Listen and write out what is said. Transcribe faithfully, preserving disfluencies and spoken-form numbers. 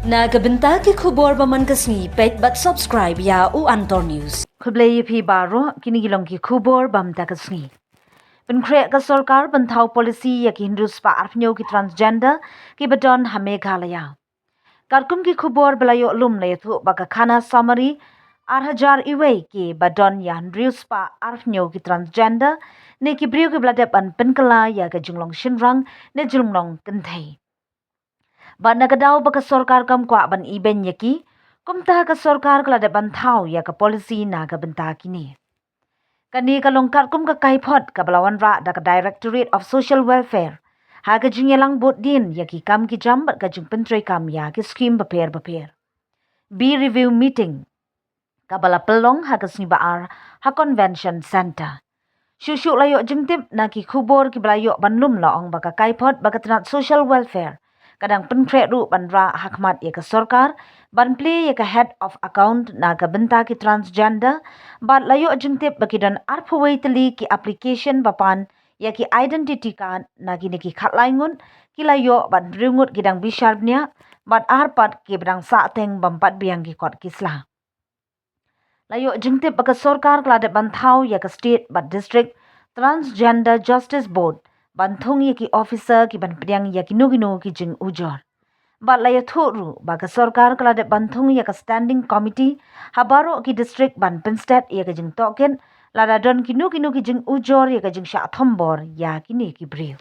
Na ka bynta ki khubor ba man ka sngi, peit bad subscribe ïa U Antor News. Khublei ïa phi baroh, kine ki long ki khubor ba man ka sngi. Pynkhreh ka sorkar ban thaw policy ïa ki hynriew spah arphew ki transgender ki ba don ha Meghalaya. Katkum ki khubor ba la ïoh lum, la ïathuh ba ka khana summary ar hajar iwei ki ba don ïa hynriew spah arphew ki transgender ne ki briew ki ba la dep ban pynkylla ïa ka jinglong shynrang ne jinglong kynthei. Bad na ka daw ba ka sorkar kam kwah ban ibeiñ ïa ki, kumta ka sorkar ka la dep ban thaw ïa ka policy na ka bynta kine. Kane ka long katkum ka kaiphod ka ba la wanrah da ka Directorate of Social Welfare ha ka jingïalang bud dien ïa ki kam ki jam bad ka jingpyntreikam ïa ki skhim bapher bapher. Bi review meeting ka ba la pynlong ha ka sngi ba ar ha Convention Centre. Shuh shuh la ïoh jingtip na ki khubor ki ba la ïoh ban lum, la ong ba ka kaiphod ba ka tnat Social Welfare ka dang pynkhreh ruh ban rah ha khmat ïa ka sorkar ban plie ïa ka head of account na ka bynta ki transgender. Bad la ïoh jingtip ba ki don arphew wei tylli ki application ba pan ïa ki identity card. Na kine ki khatlai ngut ki la ïoh bad hynriew ngut ki dang bishar bniah bad ar pat ki ba dang sahteng bym pat biang ki kot ki sla. La ïoh jingtip ba ka sorkar ka la dep ban thaw ïa ka State bad District Transgender Justice Board ban thung ïa ki officer ki ban pdiang ïa kino kino ki jingujor. Bad la ïathuh ruh ba ka sorkar ka la dep ban thung ïa ka Standing Committee ha baroh ki district ban pynstet ïa ka jingtohkit lada don kino kino ki jingujor ïa ka jingshah thombor ïa kine ki briew.